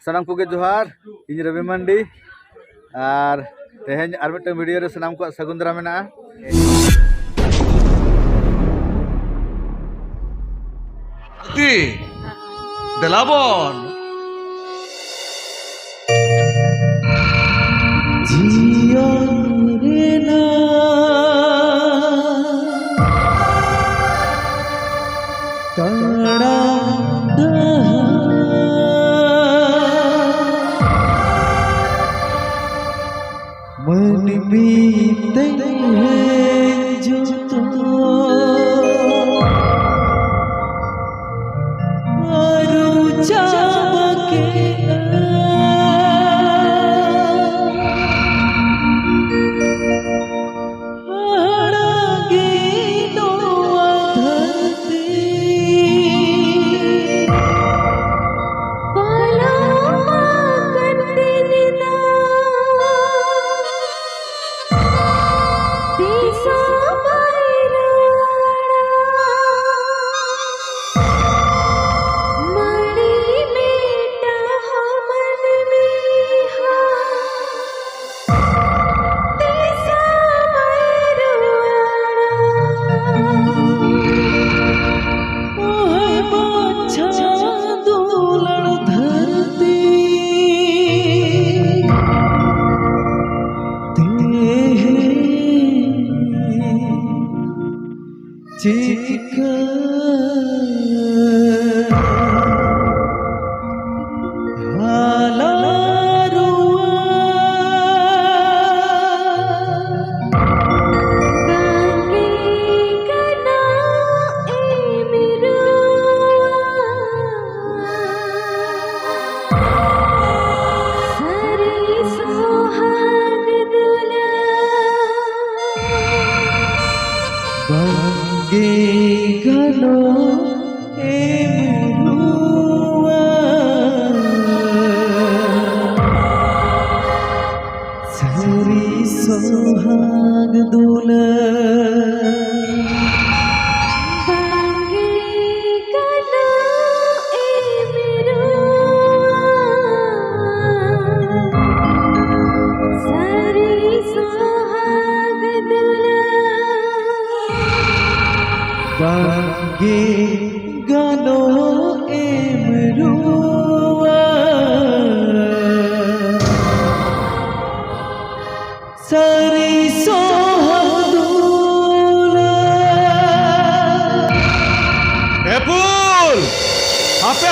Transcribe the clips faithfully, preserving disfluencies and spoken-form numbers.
ᱥᱟᱱᱟᱢ ᱠᱚᱜᱮ ᱡᱚᱦᱟᱨ, ᱤᱧ ᱨᱚᱵᱤ ᱢᱟᱱᱰᱤ᱾ ᱟᱨ ᱛᱮᱦᱮᱧ ᱟᱨ ᱢᱤᱫᱴᱟᱝ ᱵᱷᱤᱰᱤᱭᱳ ᱨᱮ ᱥᱟᱱᱟᱢ ᱠᱚᱣᱟᱜ ᱥᱟᱹᱜᱩᱱ ᱫᱟᱨᱟᱢ ᱢᱮᱱᱟᱜᱼᱟ᱾ ᱫᱮᱞᱟᱵᱚᱱ᱾ ᱡᱤᱭᱚᱱ ᱨᱮᱱᱟᱜ ᱛᱟᱲᱟᱢ ᱰᱟᱦᱟᱨ ᱢᱟᱹᱱᱢᱤ ᱛᱮᱦᱮᱧ ᱡᱚᱛᱚ ᱟᱹᱨᱩ ᱪᱟᱵᱟ ᱠᱮᱫᱼᱟ᱾ ᱦᱟᱦᱟᱲᱟ ᱜᱮ ᱱᱚᱣᱟ ᱫᱷᱟᱹᱨᱛᱤ᱾ ᱯᱟᱞᱚᱢ ᱟᱠᱟᱱ ᱫᱤᱱ ᱫᱚ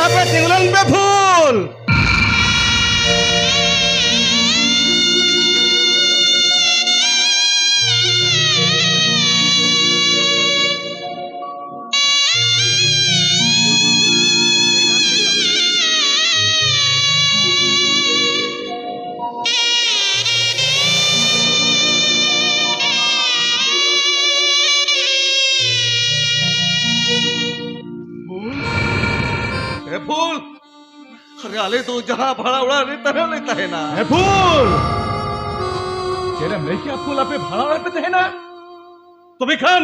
ᱟᱯᱮ ᱛᱤᱸᱜᱩ ᱞᱮᱱ ᱯᱮ ᱯᱷᱩᱞ᱾ ᱮ ᱯᱷᱩᱞ, ᱟᱨᱮ ᱟᱞᱮ ᱫᱚ ᱡᱟᱦᱟᱸ ᱵᱷᱟᱲᱟ ᱚᱲᱟᱜ ᱨᱮ ᱛᱟᱦᱮᱸ ᱞᱮ ᱛᱟᱦᱮᱱᱟ᱾ ᱮ ᱯᱷᱩᱞ! ᱪᱮᱫ ᱮᱢ ᱞᱟᱹᱭ ᱠᱮᱜᱼᱟ ᱯᱷᱩᱞ, ᱟᱯᱮ ᱵᱷᱟᱲᱟ ᱚᱲᱟᱜ ᱨᱮᱯᱮ ᱛᱟᱦᱮᱱᱟ? ᱛᱚᱵᱮ ᱠᱷᱟᱱ,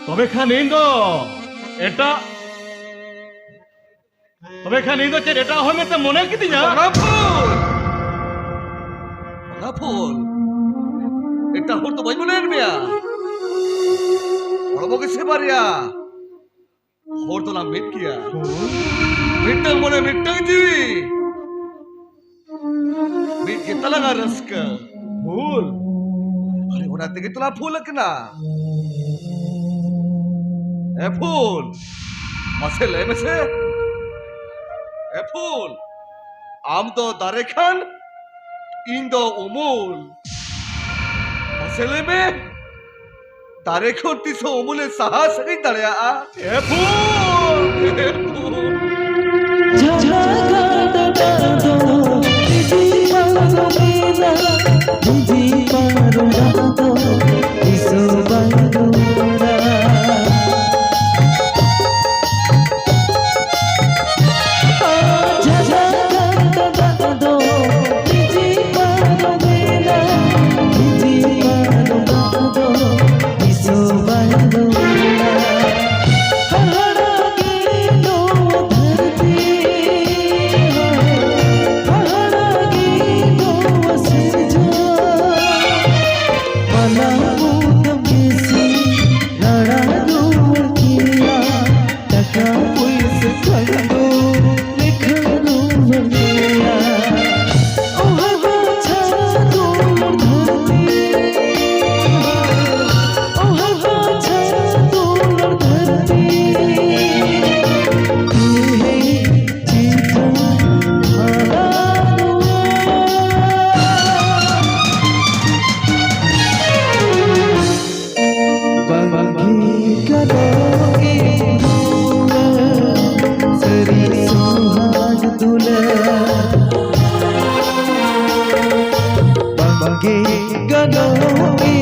ᱛᱚᱵᱮ ᱠᱷᱟᱱ ᱤᱧ ᱫᱚ ᱮᱴᱟᱜ, ᱛᱚᱵᱮ ᱠᱷᱟᱱ ᱤᱧ ᱫᱚ ᱪᱮᱫ ᱮᱴᱟᱜ ᱦᱚᱲ ᱢᱮᱱᱛᱮ ᱢᱚᱱᱮ ᱠᱤᱫᱤᱧᱟ? ᱚᱱᱟ ᱯᱷᱩᱞ! ᱚᱱᱟ ᱯᱷᱩᱞ! ᱮᱴᱟᱜ ᱦᱚᱲ ᱫᱚ ᱵᱟᱹᱧ ᱢᱚᱱᱮᱭᱮᱫ ᱢᱮᱭᱟ᱾ ᱦᱚᱲᱢᱚ ᱜᱮᱥᱮ ᱵᱟᱨᱭᱟ᱾ ᱦᱚᱲ ᱫᱚᱞᱟᱝ ᱢᱤᱫ ᱜᱮᱭᱟ᱾ ᱢᱤᱫᱴᱟᱝ ᱢᱚᱱᱮ, ᱢᱤᱫᱴᱟᱝ ᱡᱤᱣᱤ, ᱢᱤᱫ ᱜᱮ ᱛᱟᱞᱟᱝᱟ ᱨᱟᱹᱥᱠᱟᱹ᱾ ᱯᱷᱩᱞ᱾ ᱟᱨᱮ, ᱚᱱᱟ ᱛᱮᱜᱮ ᱛᱚᱞᱟ ᱯᱷᱩᱞ ᱟᱠᱟᱱᱟ᱾ ᱮ ᱯᱷᱩᱞ, ᱢᱟᱥᱮ ᱞᱟᱹᱭ ᱢᱮᱥᱮ᱾ ᱮ ᱯᱷᱩᱞ, ᱟᱢ ᱫᱚ ᱫᱟᱨᱮ ᱠᱷᱟᱱ, ᱤᱧ ᱫᱚ ᱩᱢᱩᱞ᱾ ᱢᱟᱥᱮ ᱞᱟᱹᱭ ᱢᱮ, ᱫᱟᱨᱮ ᱠᱷᱚᱱ ᱛᱤᱥ ᱦᱚᱸ ᱩᱢᱩᱞᱮ ᱥᱟᱦᱟ ᱥᱟᱺᱜᱤᱧ ᱫᱟᱲᱮᱭᱟᱜᱼᱟ? ᱮ ᱯᱷᱩᱞ! ᱮ ᱯᱷᱩᱞ! ᱡᱷᱟᱞᱟ ᱜᱟᱰᱟ ᱫᱚ ᱞᱤᱸᱡᱤ ᱯᱟᱨᱚᱢᱮᱱᱟ, ᱞᱤᱸᱡᱤ ᱯᱟᱨᱚᱢ ᱫᱚ ᱛᱤᱥ ᱦᱚᱸ ᱵᱟᱭ ᱨᱩᱣᱟᱹᱲᱟ᱾ ᱡᱷᱟᱞᱟ ᱜᱟᱰᱟ ᱫᱚ ᱞᱤᱸᱡᱤ ᱯᱟᱨᱚᱢᱮᱱᱟ, ᱞᱤᱸᱡᱤ ᱯᱟᱨᱚᱢ ᱫᱚ ᱛᱤᱥ ᱦᱚᱸ ᱵᱟᱭ ᱨᱩᱣᱟᱹᱲᱟ᱾ ᱦᱟᱦᱟᱲᱟ ᱜᱮ ᱵᱟᱝᱜᱮ ᱜᱟᱱᱚᱜ ᱮ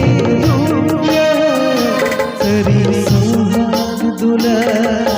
ᱨᱩᱣᱟᱹᱲ ᱥᱟᱹᱨᱤ ᱥᱚᱦᱟᱜ ᱫᱩᱞᱟᱹᱲ᱾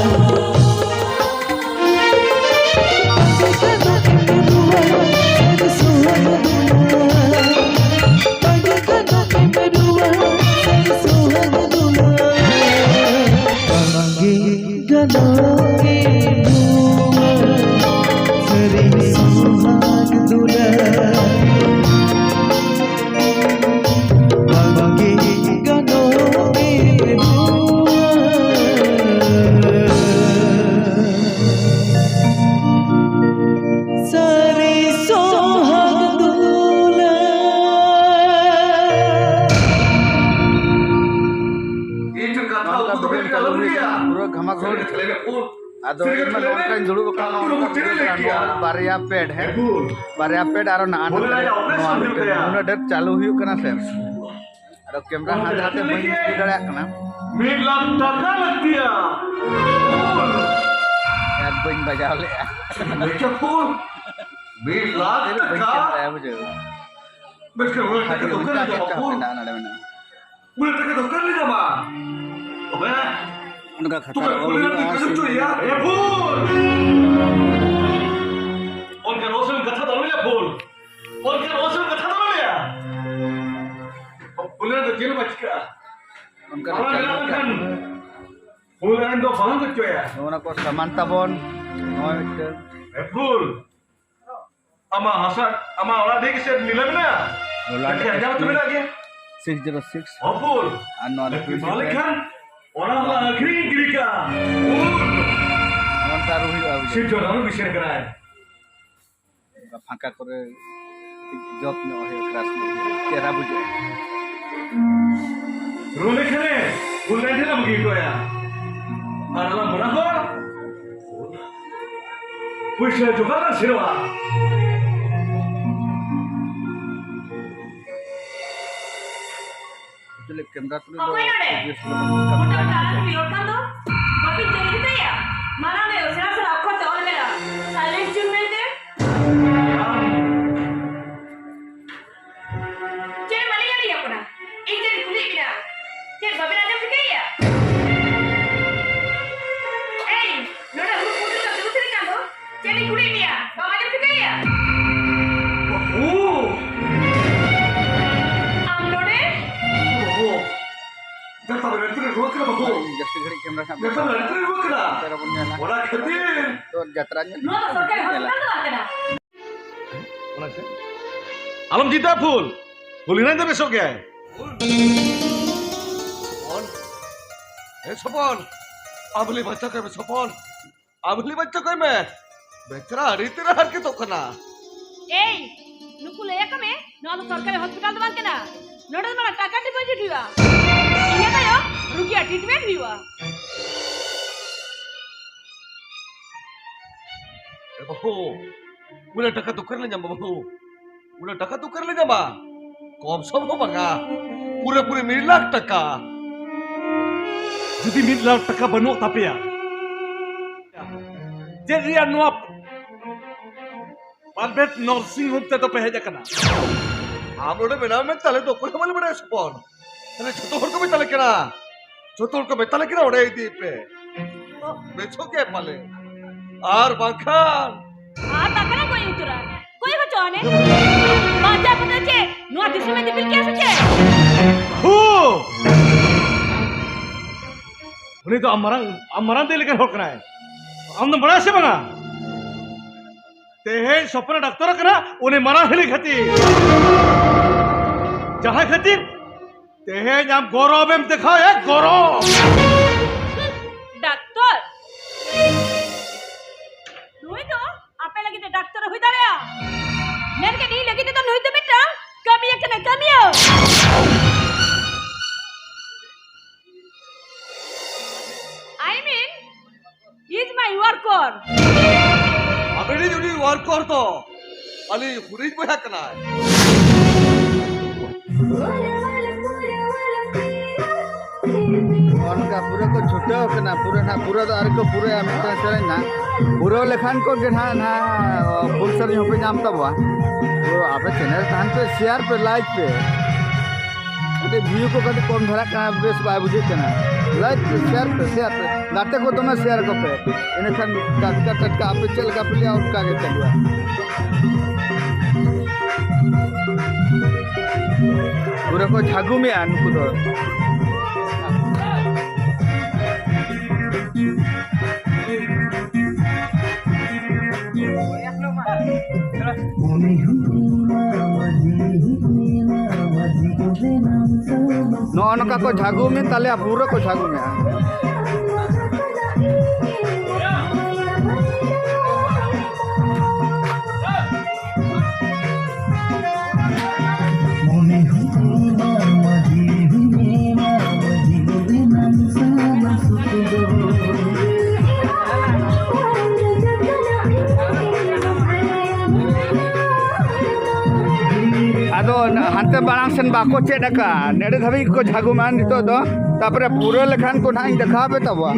ᱥᱟᱹᱨᱤ ᱥᱚᱦᱟᱜ ᱫᱩᱞᱟᱹᱲ᱾ ᱱᱚᱝᱠᱟ video ᱪᱟᱹᱞᱩ ᱦᱩᱭ ᱠᱟᱱᱟ, ᱯᱩᱨᱟᱹ ᱜᱷᱟᱢᱟᱜᱷᱳᱲ᱾ ᱟᱫᱚ ᱤᱧ ᱢᱟ ᱱᱚᱝᱠᱟᱧ ᱫᱩᱲᱩᱵ ᱟᱠᱟᱱᱟ, ᱱᱚᱝᱠᱟ ᱵᱩᱡᱷᱟᱹᱜ ᱠᱟᱱᱟ, ᱱᱚᱣᱟ ᱵᱟᱨᱭᱟ pad, ᱦᱮᱸ, ᱵᱟᱨᱭᱟ pad ᱟᱨᱚ ᱱᱟᱜᱼᱟ ᱱᱟᱜᱼᱟ ᱱᱚᱣᱟ ᱢᱤᱫᱴᱮᱱ ᱱᱩᱱᱟᱹᱜ ᱰᱷᱮᱨ ᱪᱟᱹᱞᱩ ᱦᱩᱭᱩᱜ ᱠᱟᱱᱟ ᱥᱮ᱾ ᱟᱫᱚ camera ᱦᱟᱱᱛᱮ ᱱᱟᱛᱮ ᱵᱟᱹᱧ ᱤᱫᱤ ᱫᱟᱲᱮᱭᱟᱜ ᱠᱟᱱᱟ᱾ ᱢᱤᱫ ᱞᱟᱠᱷ ᱴᱟᱠᱟ ᱞᱟᱹᱠᱛᱤᱭᱟ᱾ ᱟᱨ ᱵᱟᱹᱧ ᱵᱟᱡᱟᱣ ᱞᱮᱜᱼᱟ᱾ ᱢᱤᱫ ᱞᱟᱠᱷ ᱵᱟᱹᱧ ᱴᱟᱠᱟ? ᱠᱷᱮᱞ ᱫᱟᱲᱮᱭᱟᱜᱼᱟ, ᱵᱩᱡᱷᱟᱹᱣ᱾ ᱵᱮᱥ ᱠᱷᱟᱹᱞᱤ ᱴᱟᱠᱟ ᱫᱚ ᱩᱱᱤ ᱚᱠᱟᱨᱮ ᱠᱟᱴ ᱧᱟᱢᱟ ᱠᱟᱜ ᱵᱷᱩᱞ? ᱢᱮᱱᱟᱜᱼᱟ ᱱᱚᱰᱮ ᱢᱮᱱᱟᱜᱼᱟ᱾ ᱩᱱᱤ ᱴᱟᱠᱟ ᱫᱚ ᱚᱠᱟᱨᱮ ᱧᱟᱢᱟ? ᱛᱚᱵᱮ ᱚᱱᱠᱟ ᱠᱷᱟᱛᱟ ᱵᱩᱞᱤ ᱨᱮ ᱚᱞ ᱢᱮᱱᱟᱜᱼᱟ, ᱠᱟᱹᱢᱤ ᱦᱚᱪᱚᱭᱮᱭᱟ᱾ ᱮ ᱵᱷᱩᱞ! ᱚᱱᱠᱟᱱ ᱚᱥᱚᱞ ᱠᱟᱛᱷᱟ ᱫᱚ ᱟᱞᱚᱢ ᱞᱟᱹᱭᱟ, ᱵᱷᱩᱞ᱾ ᱚᱱᱠᱟᱱ ᱚᱥᱚᱞ ᱠᱟᱛᱷᱟ ᱫᱚ ᱟᱞᱚᱢ ᱞᱟᱹᱭᱟ᱾ ᱵᱷᱩᱞ ᱨᱮ ᱫᱚ ᱪᱮᱫ ᱦᱚᱸ ᱵᱟᱭ ᱪᱤᱠᱟᱹᱜᱼᱟ᱾ ᱚᱱᱠᱟ ᱟᱢᱟᱜ ᱢᱮᱱᱟᱜ ᱞᱮᱠᱷᱟᱱ ᱵᱷᱩᱞ ᱨᱮᱱ ᱫᱚ ᱵᱟᱝ ᱦᱚᱪᱚᱭᱟ᱾ ᱱᱚᱜᱼᱚ ᱱᱟ ᱠᱚ ᱥᱟᱢᱟᱱ ᱛᱟᱵᱚᱱ, ᱱᱚᱜᱼᱚᱭ ᱢᱤᱫᱴᱟᱝ᱾ ᱮ ᱵᱷᱩᱞ! ᱟᱢᱟᱜ ᱦᱟᱥᱟ, ᱟᱢᱟᱜ ᱚᱲᱟᱜ ᱰᱤᱦᱤ ᱥᱮᱫ ᱱᱤᱞᱟᱹ ᱢᱮᱱᱟᱜᱼᱟ? ᱞᱚᱞᱟᱴ ᱮᱱᱠᱷᱟᱱ ᱧᱟᱢ ᱛᱚ ᱠᱷᱮᱛ ᱢᱮᱱᱟᱜ ᱜᱮᱭᱟ᱾ Six zero six᱾ ᱦᱚᱯᱚᱱ᱾ ᱟᱨ ᱱᱚᱣᱟ ᱫᱚ ᱞᱟᱹᱠᱛᱤ ᱯᱩᱭᱥᱟᱹ ᱵᱟᱝ ᱠᱟᱱᱟ᱾ ᱞᱮᱠᱷᱟᱱ ᱚᱱᱟ ᱦᱚᱸ ᱟᱹᱠᱷᱨᱤᱧ ᱜᱤᱰᱤ ᱠᱟᱜᱼᱟ᱾ ᱱᱚᱝᱠᱟ ᱟᱹᱨᱩ ᱦᱩᱭᱩᱜᱼᱟ, ᱵᱩᱡᱷᱟᱹᱣ᱾ ᱥᱤᱨᱡᱚᱱ ᱟᱹᱨᱩ ᱵᱤᱪᱟᱹᱨ ᱠᱟᱱᱟᱭ᱾ ᱚᱱᱠᱟ ᱯᱷᱟᱸᱠᱟ ᱠᱚᱨᱮ ᱠᱟᱹᱴᱤᱡ ᱡᱚᱵ ᱧᱚᱜ ᱦᱩᱭᱩᱜᱼᱟ, ᱠᱨᱟᱥ ᱧᱚᱜ ᱦᱩᱭᱩᱜᱼᱟ, ᱪᱮᱦᱨᱟ ᱵᱩᱡᱷᱟᱹᱜᱼᱟ᱾ ᱨᱩᱣᱟᱹ ᱞᱮᱠᱷᱟᱱᱮ ᱩᱱ ᱞᱮᱱ ᱴᱷᱮᱱ ᱮᱢ ᱵᱟᱹᱜᱤ ᱦᱚᱴᱚ ᱟᱭᱟ᱾ ᱟᱨ ᱟᱞᱟᱝ ᱵᱚᱱᱟ ᱦᱚᱲ ᱯᱩᱭᱥᱟᱹ ᱡᱚᱜᱟᱲ ᱞᱟᱝ ᱥᱮᱱᱚᱜᱼᱟ᱾ ᱮᱠᱪᱩᱭᱮᱞᱤ ᱠᱮᱢᱨᱟ ᱛᱩᱞᱟᱹᱣ ᱫᱚ ᱚᱠᱚᱭ ᱱᱚᱰᱮ? ᱥᱤᱨᱤᱭᱟᱥ ᱫᱚ ᱵᱟᱹᱱᱩᱜ ᱠᱟᱫᱟ᱾ ᱢᱚᱴᱟ ᱢᱚᱴᱟ ᱟᱞᱟᱝ ᱯᱤᱨᱤᱭᱚᱰ ᱠᱟᱱ ᱫᱚ? ᱵᱟᱹᱵᱤᱱ ᱧᱮᱞ ᱜᱮᱛᱟᱭᱟ? ᱢᱟᱨᱟᱝ ᱨᱮ ᱥᱮᱬᱟ ᱥᱮᱬᱟ ᱚᱠᱠᱷᱚᱨ ᱛᱮ ᱚᱞ ᱢᱮᱱᱟᱜᱼᱟ, silence ᱪᱩᱯ ᱢᱮᱱᱛᱮ᱾ ᱡᱚᱛᱚ ᱞᱟᱹᱲᱠᱟᱹ ᱨᱮ ᱨᱩᱣᱟᱹᱜ ᱠᱟᱱᱟ᱾ ᱚᱱᱟ ᱠᱷᱟᱹᱛᱤᱨ ᱱᱚᱣᱟ ᱫᱚ ᱥᱚᱨᱠᱟᱨᱤ ᱦᱚᱥᱯᱤᱴᱟᱞ ᱫᱚ ᱵᱟᱝ ᱠᱟᱱᱟ᱾ ᱚᱱᱟ ᱪᱮᱫ? ᱟᱞᱚᱢ ᱡᱤᱫᱟ ᱯᱷᱩᱞ, ᱯᱷᱩᱞ ᱮᱱᱟᱭ ᱫᱚ ᱵᱮᱥᱚᱜ ᱜᱮᱭᱟᱭ᱾ ᱥᱚᱯᱚᱱ, ᱮ ᱥᱚᱯᱚᱱ, ᱟᱵᱞᱤ ᱵᱟᱧᱪᱟᱣ ᱠᱟᱭ ᱢᱮ ᱥᱚᱯᱚᱱ, ᱟᱵᱞᱤ ᱵᱟᱧᱪᱟᱣ ᱠᱟᱭ ᱢᱮ᱾ ᱵᱮᱪᱟᱨᱟ ᱟᱹᱰᱤ ᱩᱛᱟᱹᱨ ᱮ ᱦᱟᱨᱠᱮᱛᱚᱜ ᱠᱟᱱᱟ᱾ ᱮᱭ, ᱱᱩᱠᱩ ᱞᱟᱹᱭ ᱟᱠᱚ ᱢᱮ, ᱱᱚᱣᱟ ᱫᱚ ᱥᱚᱨᱠᱟᱨᱤ ᱦᱚᱥᱯᱤᱴᱟᱞ ᱫᱚ ᱵᱟᱝ ᱠᱟᱱᱟ᱾ ᱱᱚᱰᱮ ᱫᱚ ᱢᱟᱲᱟᱝ ᱴᱟᱠᱟ ᱰᱤᱯᱚᱡᱤᱴ ᱦᱩᱭᱩᱜᱼᱟ, ᱤᱱᱟᱹ ᱛᱟᱭᱚᱢ ᱨᱩᱜᱤᱭᱟᱜ ᱴᱨᱤᱴᱢᱮᱱᱴ ᱦᱩᱭᱩᱜᱼᱟ᱾ ᱮ ᱵᱟᱹᱦᱩ, ᱩᱱᱟᱹᱜ ᱴᱟᱠᱟ ᱫᱚ ᱚᱠᱟᱨᱮᱞᱮ ᱧᱟᱢᱟ ᱵᱟᱹᱦᱩ? ᱩᱱᱟᱹᱜ ᱴᱟᱠᱟ ᱫᱚ ᱚᱠᱟᱨᱮᱞᱮ ᱧᱟᱢᱟ? ᱠᱚᱢ ᱥᱚᱢ ᱦᱚᱸ ᱵᱟᱝᱟ, ᱯᱩᱨᱟᱹ ᱯᱩᱨᱤ ᱢᱤᱫ ᱞᱟᱠᱷ ᱴᱟᱠᱟ᱾ ᱡᱩᱫᱤ ᱢᱤᱫ ᱞᱟᱠᱷ ᱴᱟᱠᱟ ᱵᱟᱹᱱᱩᱜ ᱛᱟᱯᱮᱭᱟ, ᱪᱮᱫ ᱨᱮᱭᱟᱜ ᱱᱚᱣᱟ ᱯᱨᱟᱭᱵᱷᱮᱴ ᱱᱟᱨᱥᱤᱝ ᱦᱳᱢ ᱛᱮᱫᱚ ᱯᱮ ᱦᱮᱡ ᱟᱠᱟᱱᱟ? ᱟᱢ ᱱᱚᱰᱮ ᱢᱮᱱᱟᱢ ᱢᱮᱱᱛᱮ ᱟᱞᱮ ᱫᱚ ᱚᱠᱚᱭ ᱦᱚᱸ ᱵᱟᱞᱮ ᱵᱟᱲᱟᱭᱟ ᱥᱚᱯᱚᱱ᱾ ᱛᱟᱦᱞᱮ ᱡᱷᱚᱛᱚ ᱦᱚᱲ ᱠᱚ ᱢᱮᱛᱟ ᱞᱮ ᱠᱟᱱᱟ, ᱡᱷᱚᱛᱚ ᱦᱚᱲ ᱠᱚ ᱢᱮᱛᱟ ᱞᱮ ᱠᱟᱱᱟ ᱚᱸᱰᱮ ᱤᱫᱤᱭᱮ ᱯᱮ᱾ ᱵᱮᱥᱚᱜ ᱜᱮᱭᱟ ᱯᱟᱞᱮ, ᱟᱨ ᱵᱟᱝᱠᱷᱟᱱ᱾ ᱟᱨ ᱵᱟᱝᱠᱷᱟᱱ ᱮ ᱜᱚᱡ ᱩᱛᱟᱹᱨᱟ᱾ ᱜᱚᱡ ᱦᱚᱪᱚ ᱟᱱᱮ᱾ ᱵᱟᱧᱪᱟᱣ ᱠᱟᱛᱮ ᱪᱮᱫ ᱱᱚᱣᱟ ᱫᱤᱥᱚᱢ ᱮ ᱫᱤᱯᱤᱞ ᱠᱮᱭᱟ ᱥᱮ ᱪᱮᱫ? ᱦᱩ! ᱩᱱᱤ ᱫᱚ ᱟᱢ ᱢᱟᱨᱟᱝ, ᱟᱢ ᱢᱟᱨᱟᱝ ᱫᱟᱹᱭ ᱞᱮᱠᱟᱱ ᱦᱚᱲ ᱠᱟᱱᱟᱭ᱾ ᱟᱢ ᱫᱚᱢ ᱵᱟᱲᱟᱭᱟ ᱥᱮ ᱵᱟᱝᱟ? ᱛᱮᱦᱮᱧ ᱥᱚᱯᱱᱟ ᱰᱟᱠᱛᱚᱨ ᱠᱟᱱᱟ, ᱩᱱᱤ ᱢᱟᱨᱟᱝ ᱦᱤᱞᱤ ᱠᱷᱟᱹᱛᱤᱨ᱾ ᱡᱟᱦᱟᱸᱭ ᱠᱷᱟᱹᱛᱤᱨ ᱛᱮᱦᱮᱧ ᱟᱢ ᱜᱚᱨᱚᱵᱮᱢ ᱫᱮᱠᱷᱟᱣᱮᱫ, ᱜᱚᱨᱚᱵ᱾ ᱰᱟᱠᱛᱚᱨ? ᱱᱩᱭ ᱫᱚ ᱟᱯᱮ ᱞᱟᱹᱜᱤᱫ ᱛᱮ ᱰᱟᱠᱛᱚᱨ ᱮ ᱦᱩᱭ ᱫᱟᱲᱮᱭᱟᱜᱼᱟ? ᱢᱮᱱᱠᱷᱟᱱ ᱤᱧ ᱞᱟᱹᱜᱤᱫ ᱛᱮᱫᱚ ᱱᱩᱭ ᱫᱚ ᱢᱤᱫᱴᱟᱝ ᱠᱟᱹᱢᱤᱭᱟᱹ ᱠᱟᱱᱟᱭ, ᱠᱟᱹᱢᱤᱭᱟᱹ᱾ I mean, he is my worker. ᱟᱵᱮᱱᱤᱡ ᱩᱱᱤ ᱣᱟᱨᱠᱚᱨ ᱫᱚ ᱟᱞᱮ ᱦᱩᱰᱤᱧ ᱵᱚᱭᱦᱟ ᱠᱟᱱᱟᱭ᱾ ᱚᱱᱠᱟ ᱯᱩᱨᱟᱹ ᱠᱚ ᱪᱷᱩᱴᱟᱹᱣ ᱠᱟᱱᱟ, ᱯᱩᱨᱟᱹ ᱱᱟᱜ, ᱯᱩᱨᱟᱹ ᱫᱚ ᱟᱹᱣᱨᱤ ᱠᱚ ᱯᱩᱨᱟᱹᱭᱟ, ᱢᱤᱫᱴᱟᱝ ᱥᱮᱨᱮᱧ ᱱᱟᱜ ᱯᱩᱨᱟᱹᱣ ᱞᱮᱠᱷᱟᱱ ᱠᱚ ᱜᱮ ᱱᱟᱜ, ᱱᱟᱜ ᱯᱷᱩᱞ ᱥᱮᱨᱮᱧ ᱦᱚᱸᱯᱮ ᱧᱟᱢ ᱛᱟᱵᱚᱣᱟ᱾ ᱛᱚ ᱟᱯᱮ ᱪᱮᱱᱮᱞ ᱛᱟᱦᱮᱱ ᱯᱮ, ᱥᱮᱭᱟᱨ ᱯᱮ, ᱞᱟᱭᱤᱠ ᱯᱮ᱾ ᱠᱟᱹᱴᱤᱡ ᱵᱷᱤᱭᱩ ᱠᱚ ᱠᱟᱹᱴᱤᱡ ᱠᱚᱢ ᱫᱷᱟᱨᱟᱜ ᱠᱟᱱᱟ, ᱵᱮᱥ ᱵᱟᱭ ᱵᱩᱡᱷᱟᱹᱜ ᱠᱟᱱᱟ᱾ ᱞᱟᱭᱤᱠ ᱯᱮ, ᱥᱮᱭᱟᱨ ᱯᱮ, ᱥᱮᱭᱟᱨ ᱯᱮ, ᱜᱟᱛᱮ ᱠᱚ ᱫᱚᱢᱮ ᱥᱮᱭᱟᱨ ᱟᱠᱚ ᱯᱮ, ᱮᱸᱰᱮᱠᱷᱟᱱ ᱴᱟᱴᱠᱟ ᱴᱟᱴᱠᱟ ᱟᱯᱮ ᱪᱮᱫ ᱞᱮᱠᱟ ᱯᱮ ᱞᱟᱹᱭᱟ ᱚᱱᱠᱟ ᱜᱮ ᱪᱟᱹᱞᱩᱜᱼᱟ᱾ ᱯᱩᱨᱟᱹ ᱠᱚ ᱡᱷᱟᱹᱜᱩᱢᱮᱜᱼᱟ ᱱᱩᱠᱩ ᱫᱚ᱾ ᱱᱚᱜᱼᱚ ᱱᱚᱝᱠᱟ ᱠᱚ ᱡᱷᱟᱹᱜᱩᱢᱮᱫ ᱛᱟᱞᱮᱭᱟ, ᱯᱩᱨᱟᱹ ᱠᱚ ᱡᱷᱟᱹᱜᱩᱢᱮᱫᱼᱟ᱾ ᱟᱫᱚ ᱦᱟᱱᱛᱮ ᱢᱟᱲᱟᱝ ᱥᱮᱱ ᱵᱟᱠᱚ ᱪᱮᱫ ᱟᱠᱟᱫᱼᱟ, ᱱᱮᱰᱮ ᱫᱷᱟᱹᱵᱤᱡ ᱜᱮᱠᱚ ᱡᱷᱟᱹᱜᱩᱢᱟ ᱱᱤᱛᱚᱜ ᱫᱚ᱾ ᱛᱟᱯᱚᱨᱮ ᱯᱩᱨᱟᱹ ᱞᱮᱠᱷᱟᱱ ᱠᱚ ᱱᱟᱦᱟᱜ ᱤᱧ ᱫᱮᱠᱷᱟᱣ ᱟᱯᱮ ᱛᱟᱵᱚᱣᱟ᱾